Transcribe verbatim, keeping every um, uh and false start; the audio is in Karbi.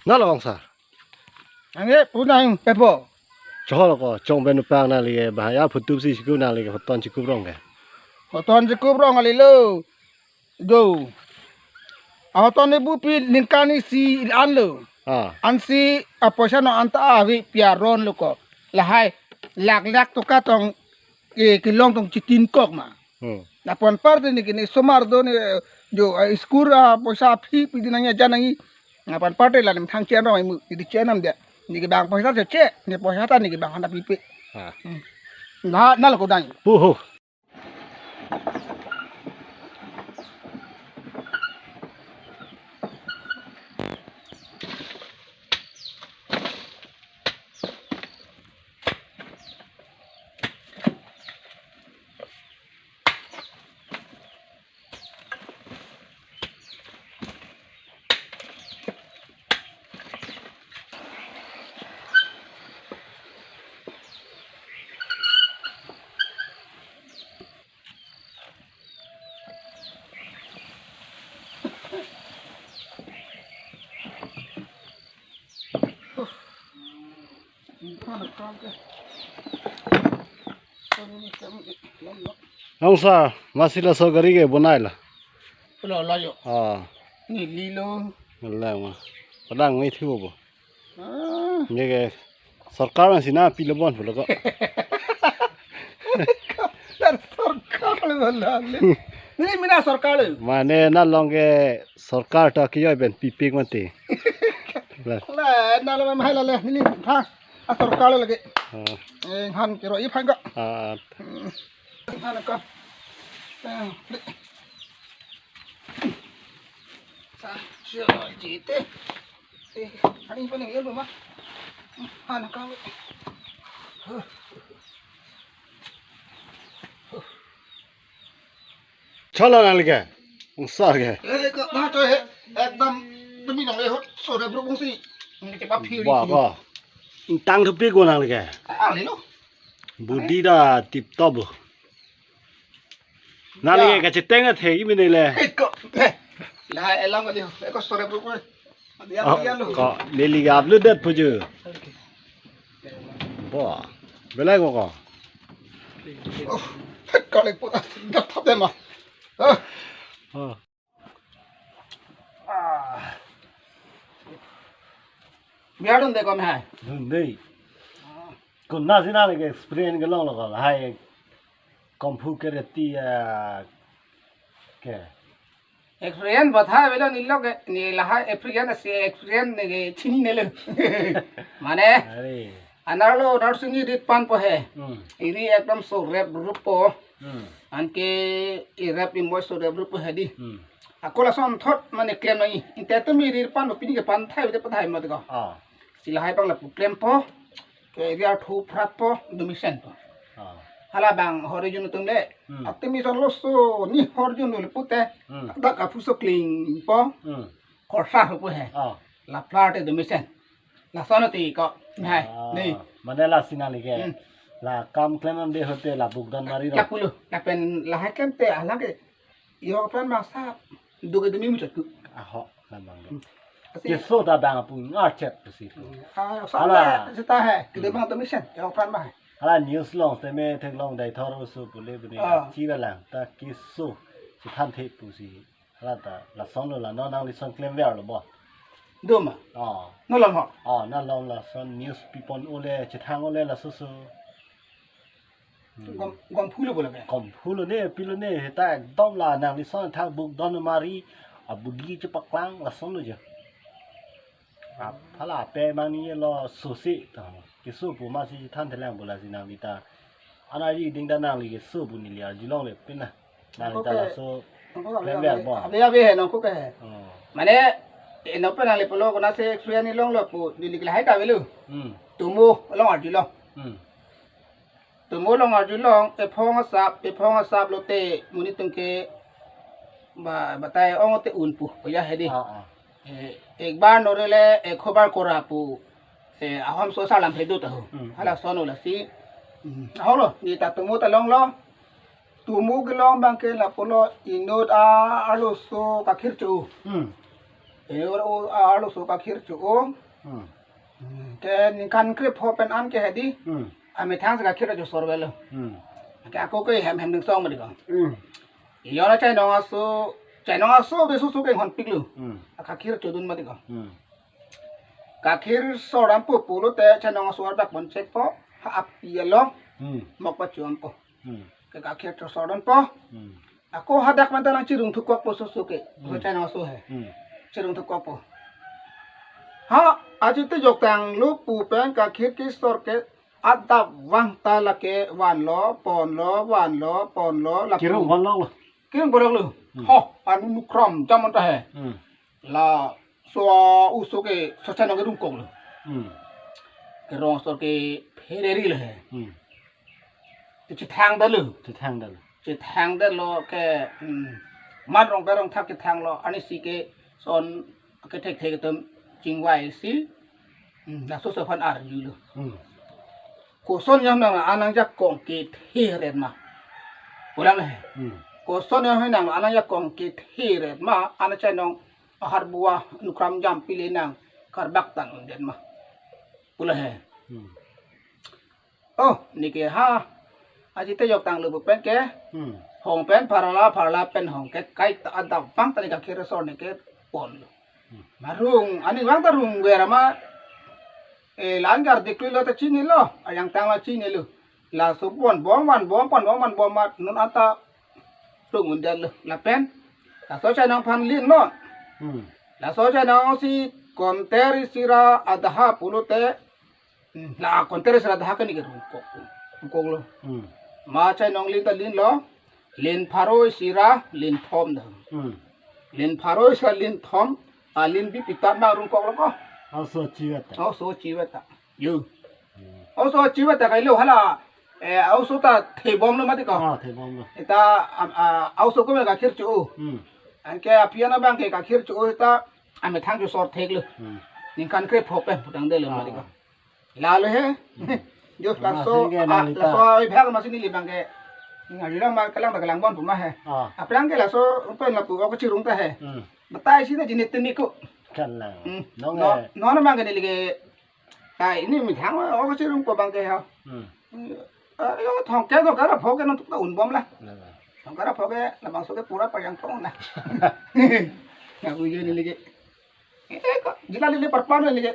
Nalo kong sar. Ange punang pepo. Cholo ko chong pen upang nangli ke bahaya phutup si chikup nangli ke hoton chikup rong ke. Hoton chikup rong kali lo. Go. Ahoton ni bupi ningkan isi an lo. Ah. Ansi apoisa no anta avi piaron lo ko. Lahai lak lak toka tong ke kelong tong chitin kok ma. Hmm. Lapu anparte neke ne somar do ne jo school apoisa aphi pidi nangji ajan nangji. Lapu anparte la nem thang chen rong imu. Jadi chen nam dia. Neke bang poisa che che. Ne poisa ta neke bang hana pipe. Ah. Hmm. Na na lo ko dang. Puhu. Nong sa, masi laso gari ke bonai la. Lo lo yo. Ah. Neli lo. Wala ma. Padang ngai thiu bo. Ah. Neke sorkar nang sina pilo bon pulo ko. Lar sorkar le wala le. Neli mina sorkar le. Mane nalong ke sorkar ta kiyo ben pipik mati. La. La nalo ma hai la le neli tha. A sorkar le lagi. Ah. Eh, han kiro i phan ko. Ah. Han ko. Eh, sa, sio, jite. Eh, ani pa nang yel ma. Han ka. Cholo nangli ke. Ongsa ke. Eh, ka na to he. Ekdam demi nang le hot so de bro bungsi. Nang ke pa phiri. Ba ba. Ingtang thupi ko nangli ke. Ah, le lo. Budi da tip top. Nangli ke kacheteng athe kimi ne le. Eh, ko. Eh. La elang ko di. Eh, ko sore bro ko. Dia Oh, dia lo. Ko neli ke upload det puju. Bo. Belai ko ko. Oh, kale pura dak thap de ma. Ah. Ah. Biar dun de kon hai. Dun de. Kon na sina ke experience ke long lo ko hai. Komphu ke reti ya ke. Experience bathai velo nelo ke, ne lahai experience si experience ne ke chinine lo. Mane, Are. Anerlo nar sini rit pan po he. Hmm. Iri ekdom so rep rup po. Hmm. Anke i rep i moi so rep rup po he di. Hmm. Ako lason thot mane klem nangji. Inte tumi rit pan po pini ke panthai de panthai mo ko. Ah. Si lahai pang lapu klem po. Ke area thu phrat po, domesen po. Ah. Hala bang horjun atum le. Hmm. Atum ison lo so ni horjun lo pute. Hmm. Dak aphu so kling po. Hmm. Khorsa po he. Ah. La plarte domesen. Lason ti ko. Hai. Ah. Ni. Mane la sina lagi. Hmm. La kam klem am de hote la bukdan mari ro. Lapulo. Lapen lahai klem te hala ke. Yo plan masa. Duke demi muchot ku. Aho, lamang do. Hmm. Asi- Keso ta bang pu ngarchet si. Hmm. Ah, Hala. Sama seta hai. Kita Hmm. bang domesen. Yo plan mah. Hala news long teme theklong dai thor so pule bune Ah. Chi balang ta keso si than the pusi. Hala ta lason lo la no nangli son klem ver lo bo. Doma. Oh. No long ho. Oh, nalong lason news pipon ole chethang ole laso so. Hmm. Gom gom phulo bola ke. Gom phulo ne pilo ne heta ekdom la nangli son thang bukdan mari abudi chepaklang lason lo je. Ap- Hala pe mani lo sosi ta. Keso pu masi than thelang bola si nangli ta. Ana ri ding da nangli keso pu neli arjulong le pin na. Nangli ta Oke. Laso Nangko kami klembe kami. Bo. Kami kami he nangko ke he. Oh. Mane eno pe nangli pulo kona se experience ni long lo pu neli ke lahai ta velo. Hmm. Tumo long arjulong. Hmm. Tumo long arjulong ephong asap ephong asap lote monit atum ke ba batai ong te un pu ya he di. Ah, ah. Eh, ek bar no rele ek hobar kora pu. Eh, ahom so salam phedu tahu. Hmm. Hala sono lasi. Hmm. Aholo ni ta tumo ta long lo. Tumo kelong bang ke lapulo inut a arlo so kakhir chu. Hmm. Yor o arloso kakhir cho-o. Hmm. Ke ningkan krepho pen an ke hedi. Hmm. Amethang si kakhir chosor avelo. Hmm. Ke ako ke hem hem dingsong mati ko. Hmm. Yor chainong aso, chainong aso besusu ke honpiklo. Hmm. Kakhir chodun mati ko. Hmm. Kakhir sordampo pulote chainong aso arbak ponchekpo, ha api along. Hmm. Mok pachonpo. Hmm. Ke kakhir chosordampo. Hmm. Ako hadak mata nangchirung thukokpo susu ke. Hmm. Chainong aso he. Hmm. Chirung thukokpo. Ha, ajite joktanglo pu pen kakhir kesor ke adap vang ta lake vanlo, ponlo, vanlo, ponlo, lapu. Kirung vanlo lo. Kirung borok lo. Hmm. Ho, anu nukram jaman ta he. Hmm. Laso oso ke so chainong ke rungkoklo. Hmm. Kerong sor ke phereri lo he. Hmm. Te chethangdetlo. Chethangdetlo. Chethangdetlo ke, hmm, man rong berong thak chethanglo. Anisi ke son ke thekthek atum chingvaisi. Hmm, laso so aphan arjulo. Hmm. Koson yam nang anang jakong kethe ret ma. Pulang le. Hmm. Koson yam nang anang jakong kethe ret ma, ana chainong ahar bua nukram jam pile nang karbak tan undet ma. Pulang he. Hmm. Oh, neke ha. Ajite joktanglo pu pen ke. Hmm. Hong pen pharla pharla pen hong ke kaita adap vang ta ne kakhir sor neke ponlo. Hmm. Marung, ani vang ta rung vera ma. Eh, lan gar diklulo ta chinilo, ayang tanglo chinilo. Laso ponbom vanbom, ponbom vanbom ma, non anta rung undetlo. Lapen, laso chainong aphan linlo. Hmm. Laso chainong si konter isi ra adaha pulote, hmm, la konter isi ra adaha ke neke rungkok. Rungkoklo. Hmm. Ma chainong lin ta linlo. Lin pharo isi ra lin thom dam. Hmm. Lin pharo isi ra lin thom. A lin bi pitat ma rungkoklo ko. Oso chiwet ta. Oso chiwet ta. Yo. Hmm. Oso chiwet ta kailo hala. Eh, oso ta thebomlo mati ko. Ah, thebomlo. Ita, am, a, oso ko me kakhir cho-o. Hmm. Anke apian abang ke kakhir cho-o ita amethang chosor theklo. Hmm. Ningkan krepho pen putangdetlo mati ko. Ah. Lalo he. Hmm. Yo, laso, laso ke ah, nang ita. Laso ibhag masi neli abang ke. Ngali lang ma kalang ta kalangbom pu ma he. Ah. Aphrang ke laso pen lapu ako chirung ta he. Hmm. Batai si na jini tini ko. Kan lang. Hmm. Nong no, eh. No, no abang ke neli ke. Ai, ini methang ako chirungpo abang ke ha. Hmm. Ayo, thongke to kara phoke nangtum ta unbomlo. Nang. Thongke ra phoke, labangso ke pura payang tong na. Nang uyo neli ke. Eh, ko, jila lili parpan neli ke.